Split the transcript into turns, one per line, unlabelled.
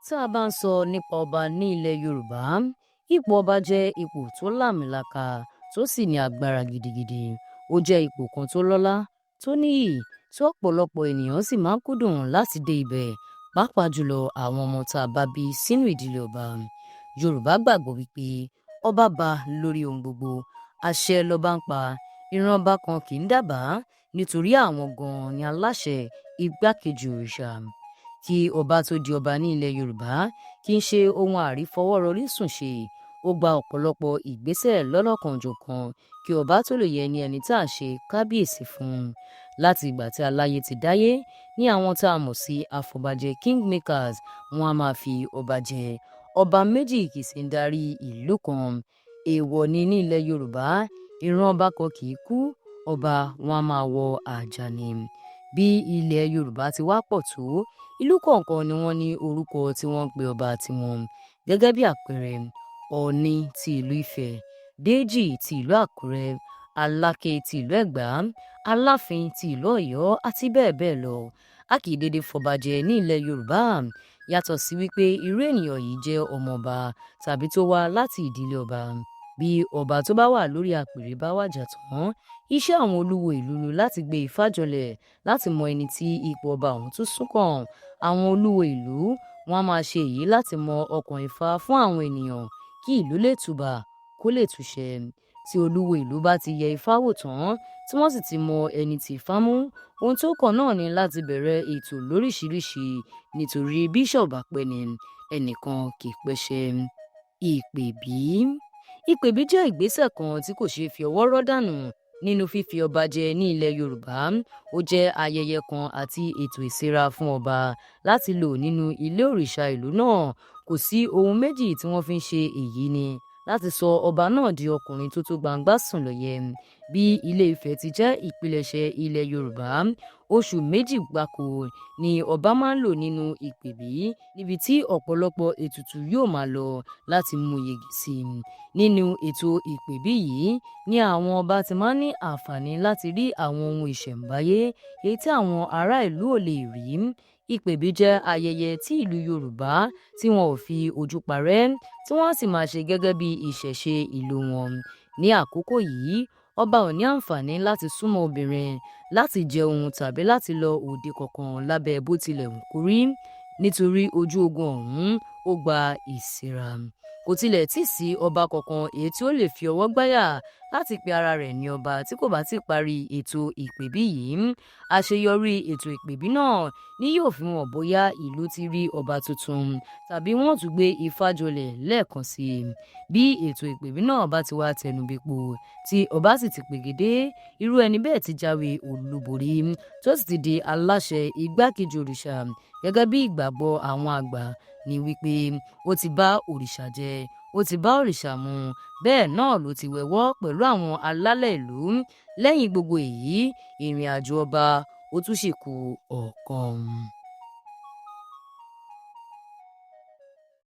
Tá a bá ń sọ nípa ọba ní ilẹ̀ Yorùbá, ipò ọba jẹ́ ipò tó láàmìlaka tó sì ní agbára gidigidi. Ó jẹ́ ipò kan tó lọ́lá, tó níyì, tí ọ̀pọ̀lọpọ̀ ènìyàn sì máa ń kúndùn láti dé ibẹ̀, pàápàá jùlọ àwọn ọmọ tá a bá bí sínú ìdílé ọba. Yorùbá gbàgbọ́ wípé ọba ba lórí ohun gbogbo, àṣẹ lọba ń pa, ìran ọba kan kì í dábàá nítorí àwọn gan-an ni aláṣẹ igbákejì òrìṣà. Kí ọba tó di ọba ní ilẹ̀ Yorùbá kì í ṣe ohun àrífọwọ́rọrí sùn ṣe. Ó gba ọ̀pọ̀lọpọ̀ ìgbésẹ̀ lọ́lọ́kan-ò-jọ̀kan kí ọba tó lè yẹ ní ẹni tá à ń ṣe kábíyèsí fún. Láti ìgbà tí aláyé ti dáyé ní àwọn tá a mọ̀ sí afọbajẹ, kingmakers, wọn a máa fi ọba jẹ. Ọba méjì kì í sì ń darí ìlú kan. Èèwọ̀ ni ní ilẹ̀ Yorùbá, ìran ọba kan kì í kú, ọba wọn a máa wọ àjà ni. Bí ilẹ̀ Yorùbá ti wá pọ̀ tó, ìlú kọ̀ọ̀kan ni wọ́n ní orúkọ tí wọ́n ń pe ọba tiwọn. Gẹ́gẹ́ bí àpẹẹrẹ, Ọọ̀ni ti ìlú Ifẹ̀, Déjì ti ìlú Àkúrẹ́, Aláké ti ìlú Ẹ̀gbá, Aláàfin ti ìlú Ọ̀yọ́ àti bẹ́ẹ̀ bẹ́ẹ̀ lọ. A kì í dédé fọba jẹ ní ilẹ̀ Yorùbá. Yàtọ̀ sí wípé irú ènìyàn yìí jẹ́ ọmọọba tàbí tó wá láti ìdílé ọba. Bí ọba tó bá wà lórí àpèrè bá wàjà tán, iṣẹ́ àwọn olúwo ìlú ni láti gbé Ifá janlẹ̀ láti mọ ẹni tí ipò ọba ọ̀hún tún sún kàn. Àwọn olúwo ìlú wọn a máa ṣe èyí láti mọ ọkàn Ifá fún àwọn ènìyàn kí ìlú lè tùbà kó lè tùṣẹ. Tí olúwo ìlú bá ti yẹ Ifá wò tán, tí wọ́n sì ti mọ ẹni tí Ifá mú, ohun tó kàn náà ni láti bẹ̀rẹ̀ ètò lóríṣiríṣi, nítorí bíṣà ò bá pẹ́ ni, ẹnìkan kì í pẹ́ṣẹ́. Ìpèbí. Ìpèbí jẹ́ ìgbésẹ̀ kan tí kò ṣeé fi ọwọ́ rọ́ dànù nínú fífi ọba jẹ ní ilẹ̀ Yorùbá. Ó jẹ́ ayẹyẹ kan àti ètò ìsera fún ọba láti lò nínú ilé òrìṣà ìlú náà. Kò sí ohun méjì tí wọ́n fi ń ṣe èyí ni láti sọ ọba náà di ọkùnrin tó tó gbangba sùn lọ́yẹ. Bí Ilé Ifẹ̀ ti jẹ́ ìpilẹ̀ṣẹ̀ ilẹ̀ Yorùbá, oṣù 2 gbáko ni ọba máa ń lò nínú ìpèbí, níbi tí ọ̀pọ̀lọpọ̀ ètùtù yóò máa lọ láti mú yege sí i. Nínú ètò ìpèbí yìí ni àwọn ọba ti máa ń ní àǹfààní láti rí àwọn ohun ìṣẹ̀ǹbáyé èyí tí àwọn ará ìlú ò lè rí. Ìpèbí jẹ́ ayẹyẹ tí ìlú Yorùbá tí wọn ò fi ojú parẹ́, tí wọ́n sì máa ṣe gẹ́gẹ́ bí ìṣẹ̀ṣe ìlú wọn. Ní àkókò yìí, ọba ò ní àǹfààní láti súnmọ́ obìnrin, láti jẹun tàbí láti lọ òde kankan lábẹ́ bó tilẹ̀ wù kó rí, nítorí ojú ogun ọ̀hún ó gba ìsera. Kò tilẹ̀ tíì sí ọba kankan èyí tí ó lè fi ọwọ́ gbáyà láti pe ara rẹ̀ ní ọba tí kò bá ti parí ètò ìpèbí yìí. Àṣeyọrí ètò ìpèbí náà ni yóò fi hàn bóyá ìlú ti rí ọba tuntun tàbí wọ́n tún gbé Ifá janlẹ̀ lẹ́ẹ̀kan sí i. Bí ètò ìpèbí náà bá ti wá tẹnubẹ́po, tí ọba sì ti pegedé, irú ẹni bẹ́ẹ̀ ti jáwé olúborí tó sì ti di aláṣẹ igbákejì òrìṣà. Gẹ́gẹ́ bí ìgbàgbọ́ àwọn àgbà ní wípé ó ti bá òrìṣà jẹ, ó ti bá òrìṣà mu, bẹ́ẹ̀ náà ló ti wẹwọ́ pẹ̀lú àwọn alálẹ̀ ìlú. Lẹ́yìn gbogbo èyí, ìrìn àjò ọba ó tún sì kù ọ̀kan.